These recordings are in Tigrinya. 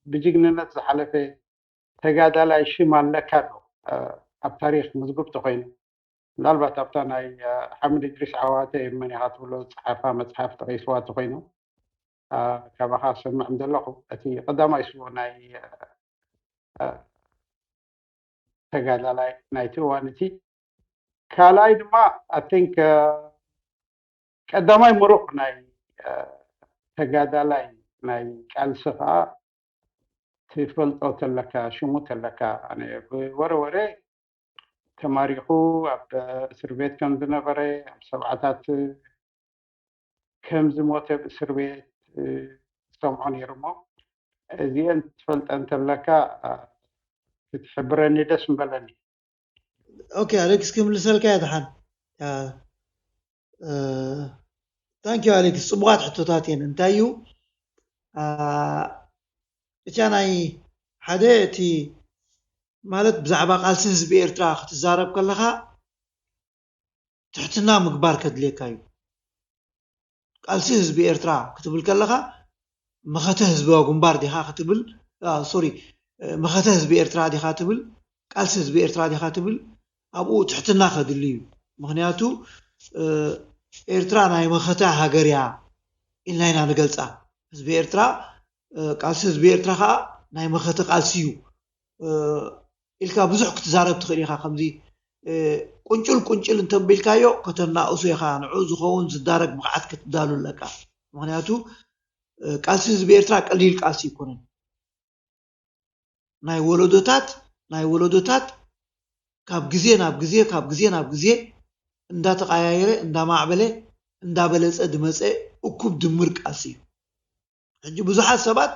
ብጅግንነት ዝሓለፈ ተጋዳላይ ሽም ኣለካ ዶ? ኣብ ታሪክ ምዝጉብ ተኮይኑ፣ ምናልባት ኣብታ ናይ ሓምድ እድሪስ ዓዋተ መን ኢኻ ትብሎ ዝፀሓፋ መፅሓፍ ጠቂስዋ ተኮይኑ፣ ካባኻ ሰምዕ ዘለኹ። እቲ ቀዳማይ ስዎ ናይ ተጋዳላይ ናይቲ እዋን እቲ፣ ካልኣይ ድማ I think ቀዳማይ ምሩቕ ናይ ተጋዳላይ ናይ ቃልሲ ከዓ ትፈልጦ ተለካ፣ ሽሙ ተለካ። ኣነ ብወረ ወረ ተማሪኹ ኣብ እስር ቤት ከም ዝነበረ፣ ኣብ ሰብዓታት ከም ዝሞተ ብእስር ቤት ዝሰምዖ ነይሩ። እሞ እዚአን ትፈልጠን ተለካ ክትሕብረኒ ደስ ምበለኒ። ኦኬ ኣሌክስ፣ ክምልሰልካ እየ። ደሓን። ታንኪዩ ኣሌክስ፣ ፅቡቓት ሕቶታት እየን። እንታይ እዩ እቻ ናይ ሓደ እቲ ማለት ብዛዕባ ቃልሲ ህዝቢ ኤርትራ ክትዛረብ ከለኻ ትሕትና ምግባር ከድልየካ እዩ። ቃልሲ ህዝቢ ኤርትራ ክትብል ከለኻ መኸተ ህዝባዊ ግንባር ዲኻ ክትብል፣ ሶሪ፣ መኸተ ህዝቢ ኤርትራ ዲኻ ትብል፣ ቃልሲ ህዝቢ ኤርትራ ዲኻ ትብል፣ ኣብኡ ትሕትና ከድሊ እዩ። ምክንያቱ ኤርትራ ናይ መኸተ ሃገር እያ ኢልና ኢና ንገልፃ። ህዝቢ ኤርትራ፣ ቃልሲ ህዝቢ ኤርትራ ከዓ ናይ መኸተ ቃልሲ እዩ ኢልካ ብዙሕ ክትዛረብ ትኽእል ኢኻ። ከምዚ ቁንጭል ቁንጭል እንተቢልካዮ ከተናእሶ ኢኻ። ንዑ ዝኸውን ዝዳረግ ብቕዓት ክትዳሉ ኣለካ። ምክንያቱ ቃልሲ ህዝቢ ኤርትራ ቀሊል ቃልሲ ኣይኮነን። ናይ ወለዶታት ናይ ወለዶታት ካብ ግዜ ናብ ግዜ ካብ ግዜ ናብ ግዜ እንዳተቐያየረ እንዳማዕበለ እንዳበለፀ ዝመፀ እኩብ ድምር ቃልሲ እዩ። ሕጂ ብዙሓት ሰባት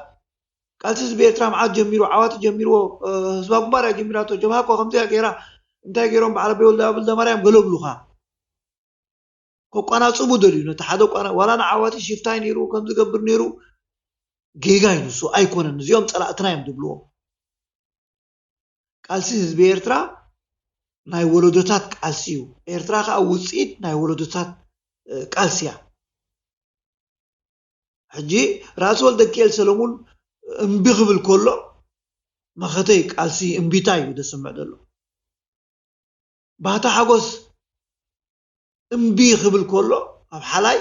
ቃልሲ ህዝቢ ኤርትራ መዓት ጀሚሩ ዓዋቲ ጀሚርዎ ህዝባ ግንባር እያ ጀሚራቶ ጀብሃ እኮ ከምዚኣ ገይራ እንታይ ገይሮም በዓል ኣቦይ ወልደኣብ ወልደማርያም ገለ ብሉኻ። ከቋናፅቡ ደልዩ ነቲ ሓደ ቋና ዋላ ንዓዋቲ ሽፍታይ ነይሩ ከም ዝገብር ነይሩ ጌጋ እዩ ንሱ ኣይኮነን። እዚኦም ፀላእትና እዮም ዝብልዎም። ቃልሲ ህዝቢ ኤርትራ ናይ ወለዶታት ቃልሲ እዩ። ኤርትራ ከዓ ውፅኢት ናይ ወለዶታት ቃልሲ እያ። ሕጂ ራእሲ ወልደኪኤል ሰለሙን እምቢ ክብል ከሎ መኸተይ ቃልሲ እምቢታ እዩ ዘስምዕ ዘሎ። ባህታ ሓጎስ እምቢ ክብል ከሎ ኣብ ሓላይ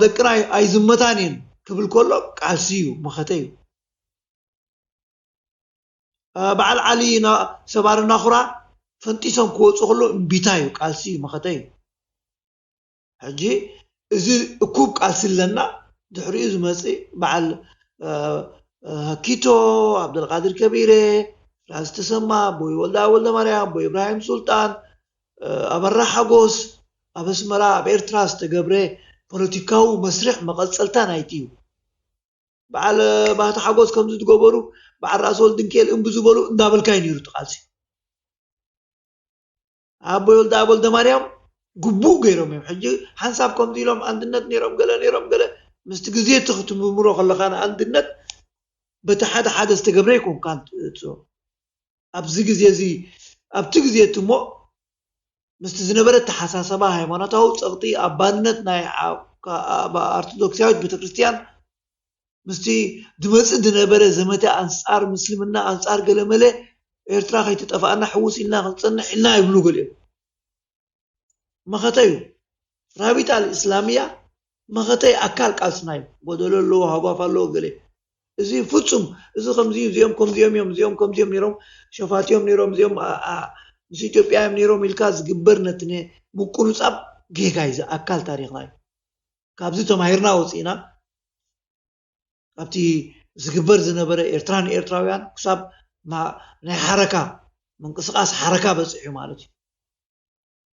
ደቅና ኣይዝመታን እየን ክብል ከሎ ቃልሲ እዩ፣ መኸተ እዩ። በዓል ዓሊ ሰባሪ ናኹራ ፈንጢሶም ክወፁ ከሎ እምቢታ እዩ፣ ቃልሲ እዩ፣ መኸተ እዩ። ሕጂ እዚ እኩብ ቃልሲ ኣለና። ድሕሪኡ ዝመፅእ በዓል ኪቶ፣ ኣብደልቃድር ከቢረ፣ ራስ ተሰማ፣ ኣቦይ ወልደኣብ ወልደማርያም፣ ኣቦይ ኢብራሂም ሱልጣን፣ ኣበራ ሓጎስ ኣብ ኣስመራ ኣብ ኤርትራ ዝተገብረ ፖለቲካዊ መስርሕ መቐፀልታ ናይቲ እዩ። በዓል ባህታ ሓጎስ ከምዚ ዝገበሩ በዓል ራእሲ ወልድንክኤል እምቢ ዝበሉ እንዳበልካ እዩ ነይሩ እቲ ቃልሲ። ኣቦይ ወልደኣብ ወልደማርያም ግቡእ ገይሮም እዮም። ሕጂ ሓንሳብ ከምዚ ኢሎም ኣንድነት ነይሮም ገለ ነይሮም ገለ ምስቲ ግዜ እቲ ክትምርምሮ ከለኻ ንኣንድነት በቲ ሓደ ሓደ ዝተገብረ ኣይኮንካን ትፅኦ። ኣብዚ ግዜ እዚ ኣብቲ ግዜ እቲ እሞ ምስቲ ዝነበረ ኣተሓሳሰባ ሃይማኖታዊ ፀቕጢ ኣባነት ናይ ኣርቶዶክሳዊት ቤተክርስትያን ምስቲ ድመፅእ ድነበረ ዘመተ ኣንፃር ምስልምና ኣንፃር ገለመለ ኤርትራ ከይትጠፋኣና ሕውስ ኢልና ክንፀንሕ ኢልና ይብሉ ገሊኦም። መኸተ እዩ። ራቢጣ ኣልእስላምያ መኸተ ኣካል ቃልስና እዩ። ጎደሎ ኣለዎ፣ ሃጓፍ ኣለዎ ገለ። እዚ ፍጹም እዚ ከምዚ እዩ፣ እዚኦም ከምዚኦም እዮም፣ እዚኦም ከምዚኦም ነይሮም፣ ሸፋት እዮም ነይሮም፣ እዚኦም ምስ ኢትዮጵያ እዮም ነይሮም ኢልካ ዝግበር ነቲ ምቁንጻብ ጌጋ እዩ። እዚ ኣካል ታሪኽና እዩ። ካብዚ ተማሂርና ወፂእና ኣብቲ ዝግበር ዝነበረ ኤርትራ ንኤርትራውያን ክሳብ ናይ ሓረካ ምንቅስቃስ ሓረካ በፂሑ ማለት እዩ።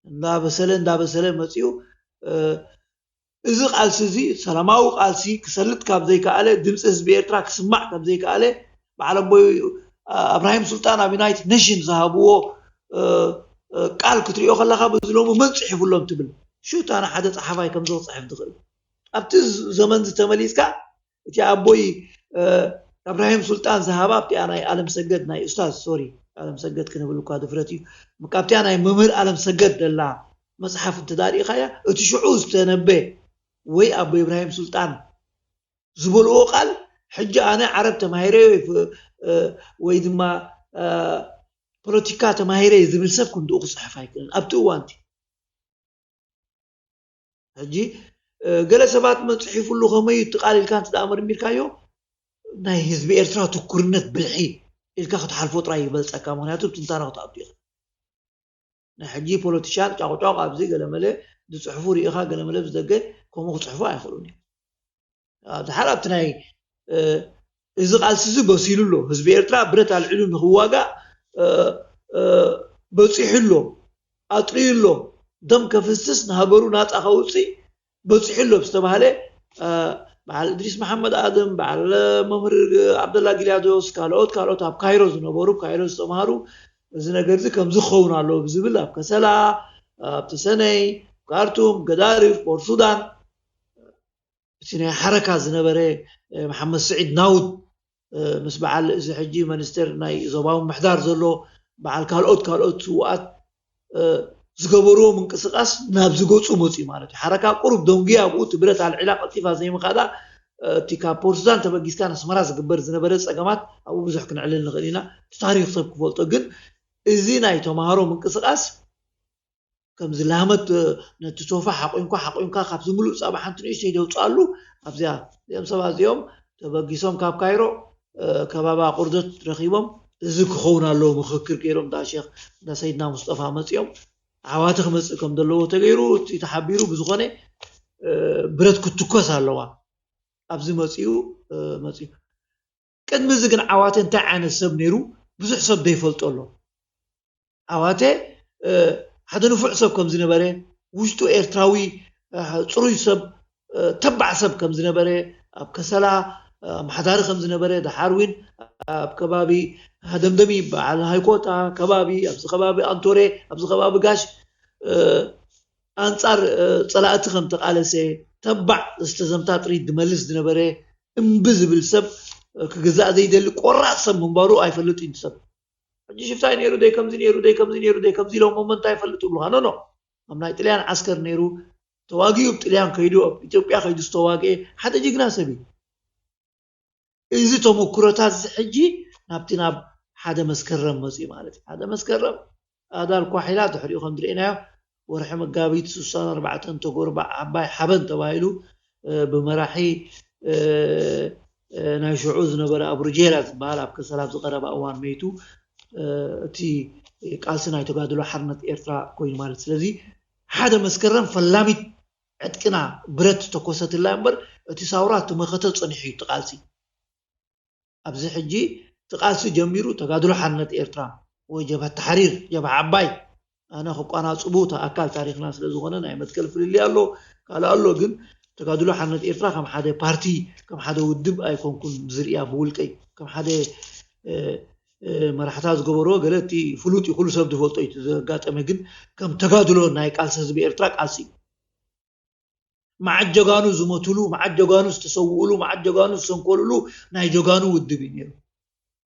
እንዳበሰለ እንዳበሰለ መፂኡ። እዚ ቃልሲ እዚ ሰላማዊ ቃልሲ ክሰልጥ ካብ ዘይከኣለ፣ ድምፂ ህዝቢ ኤርትራ ክስማዕ ካብ ዘይከኣለ፣ በዓል ኣቦይ ኣብራሂም ሱልጣን ኣብ ዩናይትድ ኔሽን ዝሃብዎ ቃል ክትሪኦ ከለካ በዚ ሎሚ መን ፅሒፉሎም ትብል። ሽታ ንሓደ ፀሓፋይ ከምዚ ክፅሕፍ ዝኽእል ኣብቲ ዘመን ዝተመሊስካ እቲ ኣቦይ ኣብራሂም ሱልጣን ዝሃባ ኣብቲኣ ናይ ኣለም ሰገድ ናይ ኡስታዝ ሶሪ ኣለም ሰገድ ክንብል እኳ ድፍረት እዩ። ካብቲኣ ናይ መምህር ኣለም ሰገድ ደላ መፅሓፍ እንትዳሪእኻያ እቲ ሽዑ ዝተነበ ወይ ኣቦ ኢብራሂም ሱልጣን ዝበልዎ ቃል ሕጂ ኣነ ዓረብ ተማሂረ ወይ ፍ- እ፣ ወይ ድማ እ፣ ፖለቲካ ተማሂረ ዝብል ሰብ ክንድኡ ክፅሕፍ ኣይክእልን ኣብቲ እዋንቲ። ሕጂ እ፣ ገለ ሰባት መፅሒፉሉ ከመይ እዩ እቲ ቃል ኢልካ እንት ደኣ መርሚርካዮ ናይ ህዝቢ ኤርትራ ትኩርነት ብልሒ ኢልካ ክትሓልፎ ጥራይ ይበልፀካ፣ ምክንያቱ ትንታነ ክትኣቱ ኢኻ። ናይ ሕጂ ፖለቲሻን ጫቑጫቕ ኣብዚ ገለመለ ዝፅሕፉ ርኢኻ፣ ገለመለ ብዝደገ ከምኡ ክፅሕፉ ኣይኽእሉን እዮም። ድሓር ኣብቲ ናይ እዚ ቃልሲ እዚ በሲሉ ኣሎ። ህዝቢ ኤርትራ ብረት ኣልዒሉ ንክዋጋእ በፂሑ ኣሎ፣ ኣጥርዩ ኣሎ። ደም ከፍስስ ንሃገሩ ናፃ ከውፅእ በፂሑ ኣሎ ዝተባሃለ በዓል እድሪስ መሓመድ ኣደም፣ በዓል መምህር ዓብደላ ጊልያዶስ፣ ካልኦት ካልኦት ኣብ ካይሮ ዝነበሩ፣ ካይሮ ዝተምሃሩ እዚ ነገር እዚ ከምዚ ክኸውን ኣለዎ ብዝብል ኣብ ከሰላ፣ ኣብ ተሰነይ፣ ካርቱም፣ ገዳሪፍ፣ ፖርት ሱዳን እቲ ናይ ሓረካ ዝነበረ መሓመድ ስዒድ ናውድ ምስ በዓል እዚ ሕጂ ሚኒስትር ናይ ዞባዊ ምሕዳር ዘሎ በዓል ካልኦት ካልኦት ስውኣት ዝገበርዎ ምንቅስቃስ ናብዚ ገፁ መፅኡ ማለት እዩ። ሓረካ ቁሩብ ደንጉያ ኣብኡ እቲ ብረት ኣልዒላ ቀልጢፋ ዘይምኻዳ እቲ ካብ ፖርት ሱዳን ተበጊስካ ንኣስመራ ዝግበር ዝነበረ ፀገማት ኣብኡ ብዙሕ ክንዕልል ንኽእል ኢና። እቲ ታሪክ ሰብ ክፈልጦ ግን እዚ ናይ ተምሃሮ ምንቅስቃስ ከምዚ ላመት ነቲ ሶፋ ሓቂንኳ ሓቂንካ ካብዚ ሙሉእ ፃባ ሓንቲ ንእሽተይ ደውፅኣሉ ኣብዚኣ እዚኦም ሰባት እዚኦም ተበጊሶም ካብ ካይሮ ከባቢ ኣቁርደት ረኪቦም እዚ ክኸውን ኣለዎ ምክክር ገይሮም እንዳ ሼክ እንዳ ሰይድና ሙስጠፋ መፂኦም ዓዋተ ክመፅእ ከም ዘለዎ ተገይሩ እቲ ተሓቢሩ ብዝኾነ ብረት ክትትኮስ ኣለዋ ኣብዚ መፂኡ መፂኡ ቅድሚ እዚ ግን ዓዋተ እንታይ ዓይነት ሰብ ነይሩ ብዙሕ ሰብ ዘይፈልጦ ኣሎ ዓዋተ ሓደ ንፉዕ ሰብ ከም ዝነበረ ውሽጡ ኤርትራዊ ፅሩይ ሰብ ተባዕ ሰብ ከም ዝነበረ ኣብ ከሰላ ኣምሓዳሪ ከም ዝነበረ ደሓር እውን ኣብ ከባቢ ሃደምደሚ በዓል ሃይኮታ ከባቢ ኣብዚ ከባቢ ኣንቶሬ ኣብዚ ከባቢ ጋሽ ኣንፃር ፀላእቲ ከም ተቃለሰ ተባዕ ዝተዘምታ ጥሪት ዝመልስ ዝነበረ እምቢ ዝብል ሰብ ክግዛእ ዘይደሊ ቆራፅ ሰብ ምንባሩ ኣይፈልጥ እዩ ሰብ ሕጂ ሽፍታይ ነይሩ ደይ ከምዚ ነይሩ ደይ ከምዚ ነይሩ ደይ ከምዚ ኢሎም እሞ እንታይ ይፈልጥ ይብሉኻ ኖ ኖ ኣብ ናይ ጥልያን ዓስከር ነይሩ ተዋጊኡ ኣብ ጥልያን ከይዱ ኣብ ኢትዮጵያ ከይዱ ዝተዋግኤ ሓደ ጅግና ሰብ እዩ እዚ ተመኩሮታት እዚ ሕጂ ናብቲ ናብ ሓደ መስከረም መፅኡ ማለት እዩ ሓደ መስከረም ኣዳል ኳሒላ ድሕሪኡ ከም ዝርኢናዮ ወርሒ መጋቢት ስሳን ኣርባዕተን ተጎርባዕ ዓባይ ሓበን ተባሂሉ ብመራሒ ናይ ሽዑ ዝነበረ ኣቡሩጀይራ ዝበሃል ኣብ ከሰላ ኣብ ዝቐረባ እዋን መይቱ እቲ ቃልሲ ናይ ተጋድሎ ሓርነት ኤርትራ ኮይኑ ማለት ስለዚ ሓደ መስከረም ፈላሚት ዕጥቅና ብረት ተኮሰትላ እምበር እቲ ሳውራ እቲ መኸተ ፀኒሑ እዩ እቲ ቃልሲ ኣብዚ ሕጂ እቲ ቃልሲ ጀሚሩ ተጋድሎ ሓርነት ኤርትራ ወይ ጀብሃ ተሓሪር ጀብሃ ዓባይ ኣነ ክቋናፅቡ እቲ ኣካል ታሪክና ስለ ዝኾነ ናይ መትከል ፍልልይ ኣሎ ካልእ ኣሎ ግን ተጋድሎ ሓርነት ኤርትራ ከም ሓደ ፓርቲ ከም ሓደ ውድብ ኣይኮንኩን ዝርእያ ብውልቀይ ከም ሓደ መራሕታ ዝገበርዎ ገለ እቲ ፍሉጥ እዩ ኩሉ ሰብ ዝፈልጦ እዩ ዘጋጠመ ግን ከም ተጋድሎ ናይ ቃልሲ ህዝቢ ኤርትራ ቃልሲ እዩ መዓት ጀጋኑ ዝሞትሉ፣ መዓት ጀጋኑ ዝተሰውእሉ፣ መዓት ጀጋኑ ዝሰንከልሉ ናይ ጀጋኑ ውድብ እዩ ነይሩ።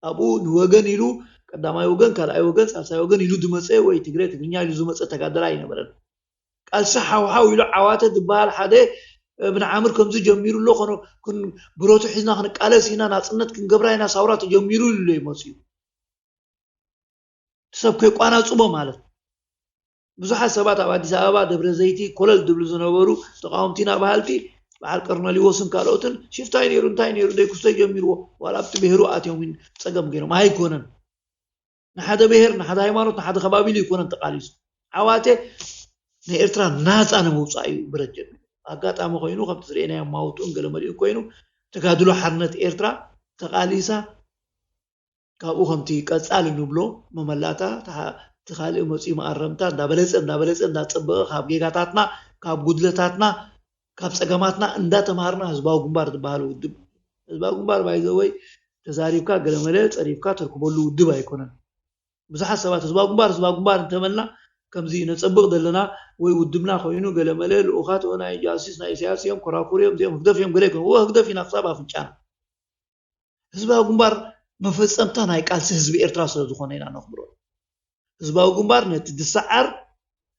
ኣብኡ ንወገን ኢሉ ቀዳማይ ወገን፣ ካልኣይ ወገን፣ ሳልሳይ ወገን ኢሉ ዝመፀ ወይ ትግረ ትግርኛ ኢሉ ዝመፀ ተጋደላይ ኣይነበረን። ቃልሲ ሓውሓው ኢሉ ዓዋተ ዝበሃል ሓደ እብን ዓምር ከምዚ ጀሚሩ ኣሎ፣ ብረቱ ሒዝና ክንቃለስ ኢና፣ ናፅነት ክንገብራ ኢና፣ ሳውራ ተጀሚሩ ኢሉ እዩ መፅዩ። ሰብ ከይቋናፅቦ ማለት ብዙሓት ሰባት ኣብ ኣዲስ ኣበባ ደብረ ዘይቲ ኮለል ዝብሉ ዝነበሩ ተቃወምቲና በሃልቲ በዓል ቀርነሊዎስን ካልኦትን ሽፍታይ ነይሩ እንታይ ነይሩ ደይኩስቶ ጀሚርዎ ዋላ ኣብቲ ብሄሩ ኣትዮም ጸገም ገይሮም ኣይኮነን ንሓደ ብሄር ንሓደ ሃይማኖት ንሓደ ከባቢ ኢሉ ኣይኮነን ተቃሊሱ ዓዋተ ንኤርትራ ናፃ ንምውፃእ እዩ ብረት ጀሚሩ ኣጋጣሚ ኮይኑ ከምቲ ዝርኤናዮ ማውትኡን ገለ መሊኡ ኮይኑ ተጋድሎ ሓርነት ኤርትራ ተቃሊሳ ካብኡ ከምቲ ቀጻሊ ንብሎ መመላእታ እቲ ካልእ መጺኡ መኣረምታ እንዳበለጸ እንዳበለጸ እንዳጸበቐ ካብ ጌጋታትና ካብ ጉድለታትና ካብ ጸገማትና እንዳተማሃርና ህዝባዊ ግንባር ዝበሃል ውድብ ህዝባዊ ግንባር ባይዘወይ ተዛሪብካ ገለመለ ጸሪፍካ ተርክበሉ ውድብ ኣይኮነን ብዙሓት ሰባት ህዝባዊ ግንባር ህዝባዊ ግንባር እንተበልና ከምዚ ነጸብቕ ዘለና ወይ ውድብና ኮይኑ ገለመለ ልኡኻት ናይ ጃሲስ ናይ ኢሳያስ እዮም ኮራኩር እዮም እዚኦም ህግደፍ እዮም ገለ ይኮኑ ህግደፍ ኢና ክሳብ ኣፍንጫና ህዝባዊ ግንባር መፈጸምታ ናይ ቃልሲ ህዝቢ ኤርትራ ስለ ዝኾነ ኢና ነኽብሮ። ህዝባዊ ግንባር ነቲ ዝሰዓር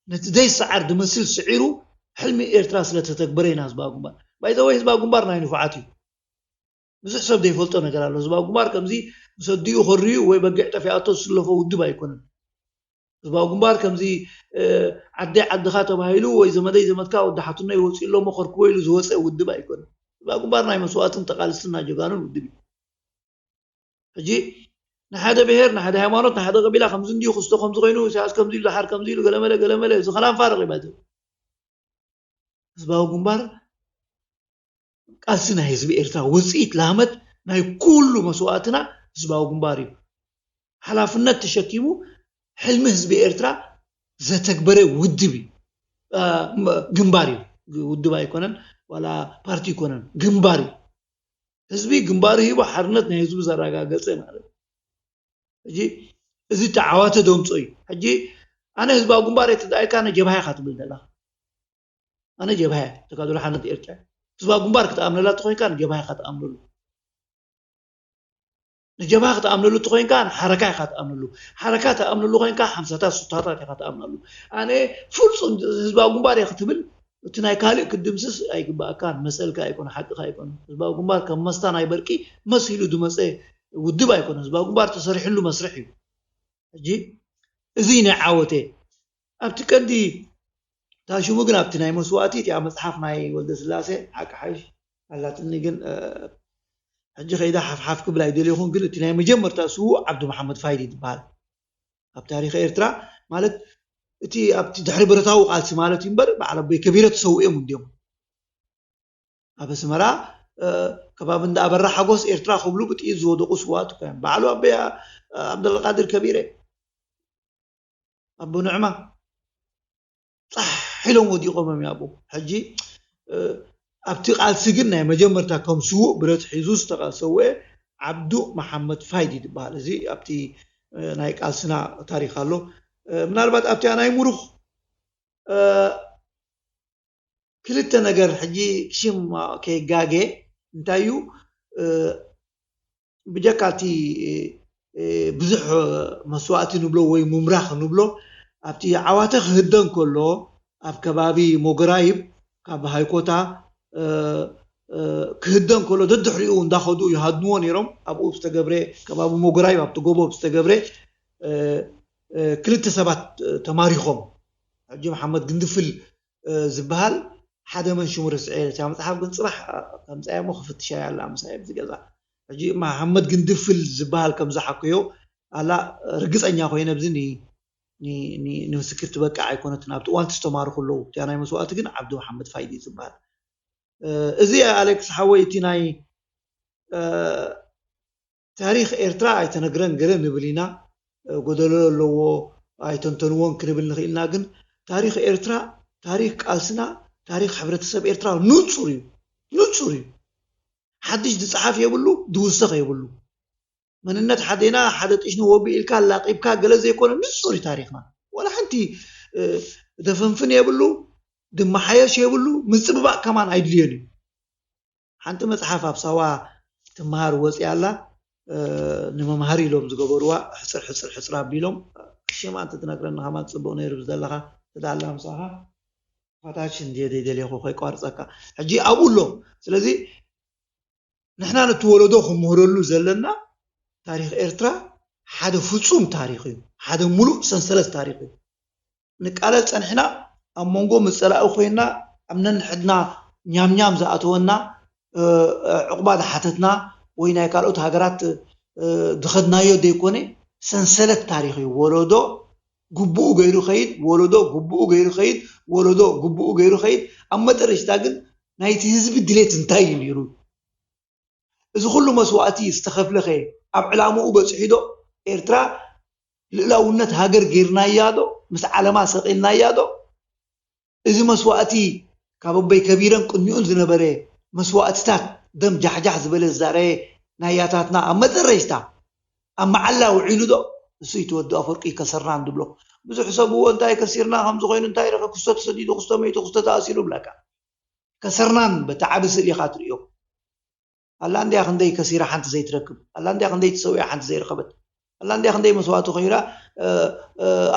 ነቲ ዘይሰዓር ዝመስል ስዒሩ ሕልሚ ኤርትራ ስለ ተተግበረ ኢና ህዝባዊ ግንባር። ባይዘወይ ህዝባዊ ግንባር ናይ ንፉዓት እዩ። ብዙሕ ሰብ ዘይፈልጦ ነገር ኣሎ። ህዝባዊ ግንባር ከምዚ ምስ ኣዲኡ ከርዩ ወይ በጊዕ ጠፊኣቶ ዝስለፎ ውድብ ኣይኮነን። ህዝባዊ ግንባር ከምዚ ዓደይ ዓድኻ ተባሂሉ ወይ ዘመደይ ዘመድካ ወዲ ሓትኖ ይወፅእ ኣሎ እሞ ከርክቦ ኢሉ ዝወፀ ውድብ ኣይኮነን። ህዝባዊ ግንባር ናይ መስዋእትን ተቓልስትን ናይ ጀጋኑን ውድብ እዩ። ሕጂ ንሓደ ብሄር፣ ንሓደ ሃይማኖት፣ ንሓደ ቀቢላ ከምዚ እንዲዩ ክስቶ ከምዚ ኮይኑ ኢሳያስ ከምዚ ኢሉ ደሓር ከምዚ ኢሉ ገለመለ ገለመለ እዚ ከላንፋርቕ ይባትል። ህዝባዊ ግንባር ቃልሲ ናይ ህዝቢ ኤርትራ ውፅኢት ላህመት ናይ ኩሉ መስዋእትና ህዝባዊ ግንባር እዩ። ሓላፍነት ተሸኪሙ ሕልሚ ህዝቢ ኤርትራ ዘተግበረ ውድብ እዩ። ግንባር እዩ። ውድብ ኣይኮነን፣ ዋላ ፓርቲ ኣይኮነን፣ ግንባር እዩ። ህዝቢ ግንባሩ ሂቡ ሓርነት ናይ ህዝቡ ዘረጋገፀ ማለት እዩ። ሕጂ እዚ ተዓዋተ ደምፆ እዩ። ሕጂ ኣነ ህዝባዊ ግንባር እየ ተዳኢልካ ኣነ ጀብሃ ኢኻ ትብል ዘለኻ። ኣነ ጀብሃ እየ፣ ተጋድሎ ሓርነት ኤርትራ። ህዝባዊ ግንባር ክትኣምነላ ተኾይንካ ንጀብሃ ኢኻ ትኣምነሉ። ንጀብሃ ክትኣምነሉ ተኾይንካ ንሓረካ ኢኻ ትኣምነሉ። ሓረካ ትኣምነሉ ኮይንካ ሓምሳታት ሱታታት ኢኻ ትኣምነሉ። ኣነ ፍጹም ህዝባዊ ግንባር እየ ክትብል እቲ ናይ ካልእ ክትድምስስ ኣይግባኣካን። መሰልካ ኣይኮነ፣ ሓቅኻ ኣይኮነ። ህዝባዊ ግንባር ከም መስታ ናይ በርቂ መስ ኢሉ ዝመፀ ውድብ ኣይኮነ። ህዝባዊ ግንባር ተሰሪሕሉ መስርሕ እዩ። ሕጂ እዚ ናይ ዓወተ ኣብቲ ቀንዲ ታሽሙ ግን ኣብቲ ናይ መስዋእቲ እቲኣ መፅሓፍ ናይ ወልደ ስላሴ ሓቂ ሓይሽ ኣላትኒ ግን ሕጂ ከይዳ ሓፍሓፍ ክብል ኣይደልኹን ግን እቲ ናይ መጀመርታ ስዉእ ዓብዱ መሓመድ ፋይድ ይትበሃል ኣብ ታሪክ ኤርትራ ማለት እቲ ኣብቲ ድሕሪ ብረታዊ ቃልሲ ማለት እዩ እምበር በዓል ኣቦይ ከቢረ ተሰዊኦም እንዲዮም ኣብ ኣስመራ ከባቢ እንዳ ኣበራ ሓጎስ ኤርትራ ክብሉ ብጥይት ዝወደቁ ስዋት እኮ እዮም። በዓሉ ኣበይ ኣብደልቃድር ከቢረ ኣቦ ንዕማ ፃሕ ኢሎም ወዲቆም እዮም ኣብኡ። ሕጂ ኣብቲ ቃልሲ ግን ናይ መጀመርታ ከም ስዉእ ብረት ሒዙ ዝተሰወአ ዓብዱ መሓመድ ፋይድ ይበሃል። እዚ ኣብቲ ናይ ቃልስና ታሪክ ኣሎ። ምናልባት ኣብቲኣ ናይ ሙሩኽ ክልተ ነገር ሕጂ ሽም ከይጋገ እንታይ እዩ ብጀካ እቲ ብዙሕ መስዋእቲ ንብሎ ወይ ምምራኽ ንብሎ ኣብቲ ዓዋተ ክህደን ከሎ ኣብ ከባቢ ሞገራይብ ካብ ሃይኮታ ክህደን ከሎ ደድሕሪኡ እንዳኸዱ ይሃድንዎ ነይሮም ኣብኡ ዝተገብረ ከባቢ ሞገራይብ ኣብቲ ጎቦ ዝተገብረ ክልተ ሰባት ተማሪኾም ሕጂ መሓመድ ግንድፍል ዝበሃል ሓደ መን ሽሙ ርስዐ እያ መፅሓፍ ግን ፅባሕ ከምፃያ ሞ ክፍትሻ ኣላ ምሳይ ኣብዚ ገዛ ሕጂ መሓመድ ግንድፍል ዝበሃል ከም ዝሓኮዮ ኣላ ርግፀኛ ኮይነ ኣብዚ ንምስክር ትበቅዕ ኣይኮነትን ኣብቲ እዋንቲ ዝተማርኩ ኣለዉ እቲያ ናይ መስዋእቲ ግን ዓብዲ መሓመድ ፋይዲ ዝበሃል እዚ ኣሌክስ ሓወይ እቲ ናይ ታሪኽ ኤርትራ ኣይተነግረን ገለ ንብል ኢና፣ ጎደሎ ኣለዎ ኣይተንተንዎን ክንብል ንኽእል ኢና፣ ግን ታሪኽ ኤርትራ፣ ታሪኽ ቃልስና፣ ታሪኽ ሕብረተሰብ ኤርትራ ንጹር እዩ፣ ንጹር እዩ። ሓድሽ ዝጸሓፍ የብሉ፣ ዝውሰኽ የብሉ። መንነት ሓዴና ሓደ ጥሽኒ ወቢ ኢልካ ላቂብካ ገለ ዘይኮነ ንጹር እዩ ታሪኽና። ወላ ሓንቲ ደፈንፍን የብሉ፣ ድመሓየሽ የብሉ፣ ምጽብባቕ ከማን ኣይድልዮን እዩ። ሓንቲ መጽሓፍ ኣብ ሳዋ ትመሃር ወጽያ ኣላ ንመምሃሪ ኢሎም ዝገበርዋ ሕጽር ሕጽር ሕጽር ኣቢሎም ሽማ እንተ ትነግረኒ ከማን ጽቡቕ ነይሩ ብዝደለኻ ትዳላ ምሳኻ ፋታች እንድየ ዘይደልየኹ ከይቋርጸካ ሕጂ ኣብኡ ኣሎ ስለዚ ንሕና ነቲ ወለዶ ክምህረሉ ዘለና ታሪኽ ኤርትራ ሓደ ፍጹም ታሪኽ እዩ ሓደ ሙሉእ ሰንሰለት ታሪኽ እዩ ንቃለስ ጸኒሕና ኣብ መንጎ ምስ ጸላኢ ኮይንና ኣብ ነንሕድና ኛምኛም ዝኣተወና ዕቑባ ዝሓተትና ወይ ናይ ካልኦት ሃገራት ዝኸድናዮ ዘይኮነ ሰንሰለት ታሪኽ እዩ ወለዶ ግቡኡ ገይሩ ኸይድ ወለዶ ግቡኡ ገይሩ ኸይድ ወለዶ ግቡኡ ገይሩ ኸይድ ኣብ መጠረሽታ ግን ናይቲ ህዝቢ ድሌት እንታይ እዩ ነይሩ እዚ ኩሉ መስዋእቲ ዝተኸፍለኸ ኣብ ዕላምኡ በፂሑ ዶ ኤርትራ ልእላውነት ሃገር ጌርናያ ዶ ምስ ዓለማ ሰቒልናያ ዶ እዚ መስዋእቲ ካብ ኣቦይ ከቢረን ቅድሚኡን ዝነበረ መስዋእትታት ደም ጃሕጃሕ ዝበለ ዝዛረየ ናይ ያታትና ኣብ መጠረሽታ ኣብ መዓላ ውዒሉ ዶ እሱ ይትወዱ ኣፈርቂ ከሰርና እንድብሎ ብዙሕ ሰብ እዎ እንታይ ከሲርና ከምዚ ኮይኑ እንታይ ረኸ ክስቶ ተሰዲዱ ክስቶ መይቱ ክስቶ ተኣሲሩ ብለካ ከሰርናን በቲ ዓቢ ስእሊ ኢኻ ትርእዮ ኣላ እንድያ ክንደይ ከሲራ ሓንቲ ዘይትረክብ ኣላ እንድያ ክንደይ ተሰዊኣ ሓንቲ ዘይረኸበት ኣላ እንድያ ክንደይ መስዋእቲ ኮይራ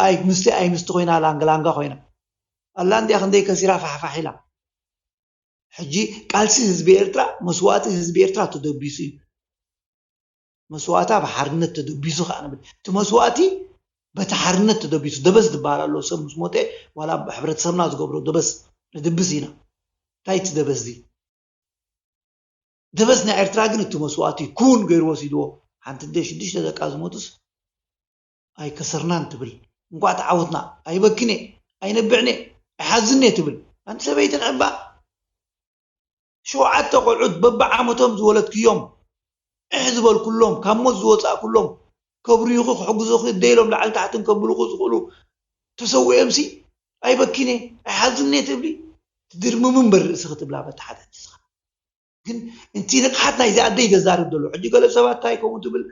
ኣይ ምስቲ ኣይ ምስቲ ኮይና ላንገላንጋ ኮይና ኣላ እንድያ ክንደይ ከሲራ ፋሕፋሕ ኢላ ሕጂ ቃልሲ ህዝቢ ኤርትራ፣ መስዋእቲ ህዝቢ ኤርትራ ተደቢሱ እዩ። መስዋእታ ብሓርነት ተደቢሱ ከዓ ንብል። እቲ መስዋእቲ በቲ ሓርነት ተደቢሱ፣ ደበስ ዝበሃል ኣሎ። ሰብ ምስ ሞተ ዋላ ሕብረተሰብና ዝገብሮ ደበስ ንድብስ ኢና። እንታይ እቲ ደበስ እዚ? ደበስ ናይ ኤርትራ ግን እቲ መስዋእቲ ክውን ገይሩ ወሲድዎ። ሓንቲ እንደ ሽዱሽተ ደቃ ዝሞቱስ ኣይከሰርናን ትብል። እንኳዕ ተዓወትና፣ ኣይበክኔ፣ ኣይነብዕኔ፣ ኣይሓዝኔ ትብል። ኣንቲ ሰበይቲ ንዕባ ሸውዓተ ቆልዑት በብዓመቶም ዝወለድክዮም፣ ዕሕ ዝበልኩሎም፣ ካብ ሞት ዝወጻእኩሎም፣ ከብርዩኺ ክሕግዙኺ ደይሎም ላዕሊ ታሕትን ከብልኹ ዝኽእሉ ተሰዊኦምሲ ኣይበኪነ ኣይሓዝነ ትብሊ። ትድርምሚ እምበር ርእስኺ ትብላ በታ ሓደ ሕጂ ስኻ። ግን እቲ ንቕሓት ናይዚ ኣደይ ዘዛርብ ዘሎ ሕጂ ገለ ሰባት እንታይ ከምኡ ትብል፣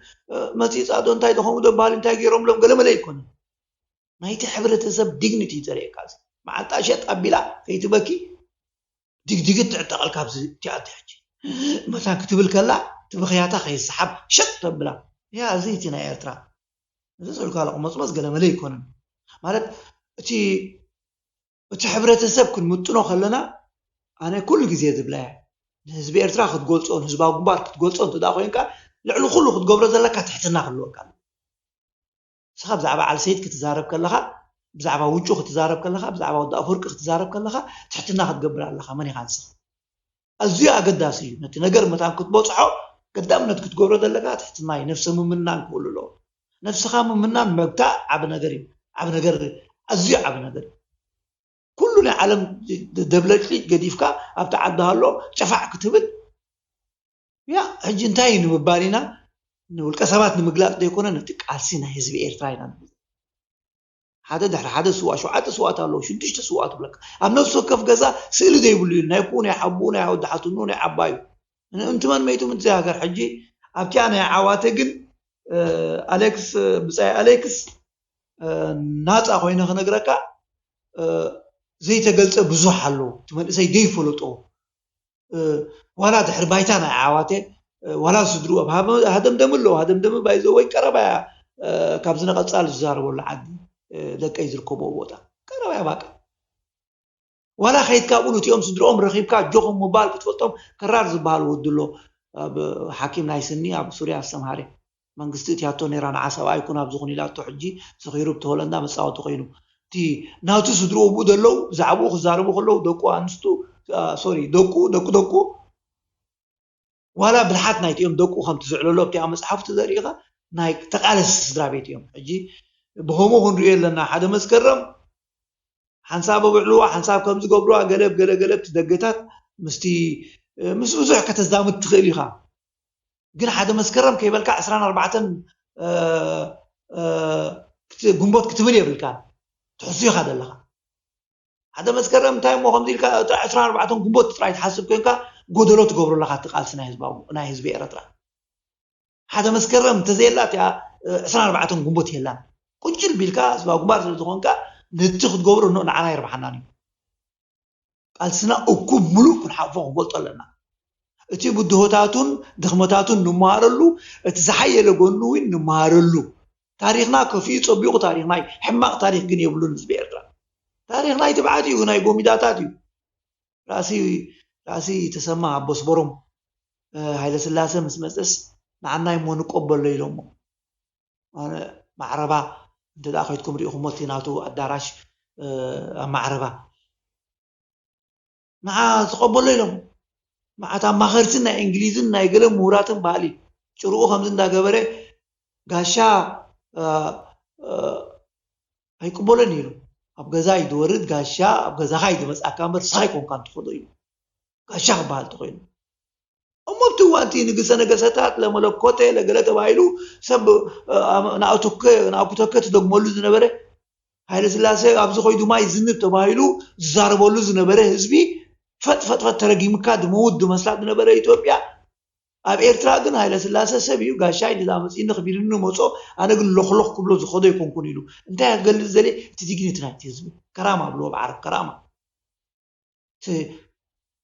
መፂፃ ዶ እንታይ ዶ ከምኡ ዶ ባህሊ እንታይ ገይሮምሎም ገለ መለ ኣይኮነን። ናይቲ ሕብረተሰብ ዲግኒቲ እዩ ዘርእየካ። እዚ መዓልታ ሸጥ ኣቢላ ከይትበኪ ድግድግት ትዕጠቐልካ ኣብዚ እቲኣ ሕጂ መታን ክትብል ከላ ትብኽያታ ከይሰሓብ ሸጥ ተብላ። ያ እዚ እቲ ናይ ኤርትራ እዚ ስልካ ለቕመጽመጽ ገለ መለ ኣይኮነን። ማለት እቲ እቲ ሕብረተሰብ ክንምጥኖ ከለና ኣነ ኩሉ ግዜ ዝብላ እያ፣ ንህዝቢ ኤርትራ ክትገልጾ ንህዝባዊ ግንባር ክትገልጾ እንተ ኮይንካ ልዕሊ ኩሉ ክትገብሮ ዘለካ ትሕትና ክህልወካ ኣለዎ። ንስኻ ብዛዕባ ዓልሰይት ክትዛረብ ከለኻ፣ ብዛዕባ ውጩ ክትዛረብ ከለኻ፣ ብዛዕባ ወዲ ኣፈወርቂ ክትዛረብ ከለኻ ትሕትና ክትገብር ኣለኻ። መን ኢኻ ንስኻ? ኣዝዩ ኣገዳሲ እዩ። ነቲ ነገር መታን ክትበጽሖ ቀዳምነት ክትገብሮ ዘለካ ትሕትና እዩ። ነብሰ ምምናን ክህሉ ኣለዎ። ነብስኻ ምምናን መብታእ ዓቢ ነገር እዩ። ዓቢ ነገር፣ ኣዝዩ ዓቢ ነገር እዩ። ኩሉ ናይ ዓለም ደብለጭሊጭ ገዲፍካ ኣብቲ ዓዲ ሃሎ ጨፋዕ ክትብል ያ ሕጂ እንታይ እዩ ንምባል ኢና? ንውልቀ ሰባት ንምግላፅ ዘይኮነ ነቲ ቃልሲ ናይ ህዝቢ ኤርትራ ኢና ንብል። ሓደ ድሕሪ ሓደ ስዋ ሸውዓተ ስዋት ኣለዉ ሽዱሽተ ስዋት ብለካ ኣብ ነፍሲ ወከፍ ገዛ ስእሊ ዘይብሉ እዩ ናይ ኩ ናይ ሓቡ ናይ ወዲ ሓትኑ ናይ ዓባዩ እንትመን መይቱ ምንት ሃገር ሕጂ ኣብቲያ ናይ ዓዋተ ግን ኣሌክስ ብፃይ ኣሌክስ ናፃ ኮይነ ክነግረካ ዘይተገልፀ ብዙሕ ኣለዉ እቲ መንእሰይ ዘይፈለጦ ዋላ ድሕሪ ባይታ ናይ ዓዋተ ዋላ ስድሩ ኣብ ሃደምደም ኣለዉ ሃደምደም ባይዘወይ ቀረባያ ካብዚ ንቐፃል ዝዛረበሉ ዓዲ ደቀይ ዝርከቦ ቦታ ቀረባያ ባቃ ዋላ ከይድካ ኣብኡ ንቲኦም ስድርኦም ረኺብካ ኣጆኹም ምባል ክትፈልጦም ከራር ዝበሃል ወዲ ኣሎ ኣብ ሓኪም ናይ ስኒ ኣብ ሱርያ ኣስተምሃሪ መንግስቲ እትያቶ ነይራ ንዓ ሰብኣይ ኩን ኣብዚ ኩን ኢላቶ ሕጂ ስኺሩ ብቲ ሆለንዳ መፃወቲ ኮይኑ እቲ ናቱ ስድርኡ ብኡ ዘለዉ ብዛዕባኡ ክዛረቡ ከለዉ ደቁ ኣንስቱ ሶሪ ደቁ ደቁ ደቁ ዋላ ብልሓት ናይቲኦም ደቁ ከምቲ ዝዕለሎ ኣብቲኣ መፅሓፍቲ ዘርእኻ ናይ ተቃለስቲ ስድራ ቤት እዮም ሕጂ ብኸምኡ ክንሪኦ ኣለና ሓደ መስከረም ሓንሳብ ኣብ ዕልዋ ሓንሳብ ከም ዝገብሩዋ ገለብ ገለ ገለብ እቲ ደገታት ምስቲ ምስ ብዙሕ ከተዛምድ ትኽእል ኢኻ ግን ሓደ መስከረም ከይበልካ ዕስራን ኣርባዕተን ግንቦት ክትብል የብልካ ትሕሱ ኢኻ ዘለኻ ሓደ መስከረም እንታይ እሞ ከምዚ ኢልካ ዕስራን ኣርባዕተን ግንቦት ጥራይ ትሓስብ ኮንካ ጎደሎ ትገብሮ ኣለኻ እቲ ቃልሲ ናይ ህዝቢ ኤረትራ ሓደ መስከረም እንተዘየላ እቲኣ ዕስራን ኣርባዕተን ግንቦት የላን ቁጭል ቢልካ ህዝባዊ ግንባር ስለ ዝኾንካ ነቲ ክትገብሮ ኖ ንዓና ይርብሓናን እዩ ቃልስና እኩብ ሙሉእ ክንሓልፎ ክንፈልጦ ኣለና እቲ ብድሆታቱን ድኽመታቱን ንመሃረሉ እቲ ዝሓየለ ጎኑ እውን ንመሃረሉ ታሪኽና ከፊኡ ፀቢቑ ታሪኽና እዩ ሕማቕ ታሪኽ ግን የብሉን ህዝቢ ኤርትራ ታሪኽና ይትብዓት እዩ ናይ ጎሚዳታት እዩ ራእሲ ራእሲ ተሰማ ኣቦስበሮም ሃይለስላሴ ምስ መፀስ ንዓናይ እሞ ንቀበሎ ኢሎሞ ማዕረባ እንተ ደኣ ከይድኩም ሪኢኹሞ እቲ ናቱ ኣዳራሽ ኣብ ማዕረባ ንዓ ዝቀበሎ ኢሎም መዓት ኣማኸርትን ናይ እንግሊዝን ናይ ገለ ምሁራትን ባህሊ ጭርኡ ከምዚ እንዳገበረ ጋሻ ኣይቅበሎን ኢሉ ኣብ ገዛ እዩ ዝወርድ ጋሻ ኣብ ገዛኻ እዩ ዝመፅኣካ እምበር ንስኻ ኣይኮንካን ትኸዶ ኢሉ ጋሻ ክበሃል ተኮይኑ እሞ ኣብቲ እዋንቲ ንግሰ ነገሰታት ለመለኮተ ለገለ ተባሂሉ ሰብ ንኣኩተከ ትደግመሉ ዝነበረ ሃይለ ስላሴ ኣብዚ ኮይዱ ማይ ዝንብ ተባሂሉ ዝዛረበሉ ዝነበረ ህዝቢ ፈጥ ፈጥ ፈጥ ተረጊምካ ድመውት ድመስላ ዝነበረ ኢትዮጵያ ኣብ ኤርትራ ግን ሃይለ ስላሴ ሰብ እዩ ጋሻይ ንዛ መፂኒ ክቢልኒ መፆ ኣነ ግን ሎኽሎኽ ክብሎ ዝኸዶ ኣይኮንኩን ኢሉ እንታይ ክገልፅ ዘለ እቲ ዲግኒቲ ናይቲ ህዝቢ ከራማ ብልዎ ብዓረብ ከራማ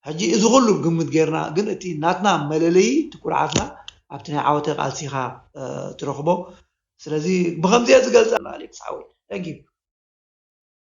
ሕጂ እዚ ኩሉ ግምት ጌርና ግን እቲ ናትና መለለዪ እቲ ኩርዓትና ኣብቲ ናይ ዓወተ ቃልሲኻ ትረኽቦ ስለዚ ብከምዚየ ዝገልፀ ኣሌክስ ሓወይ thank you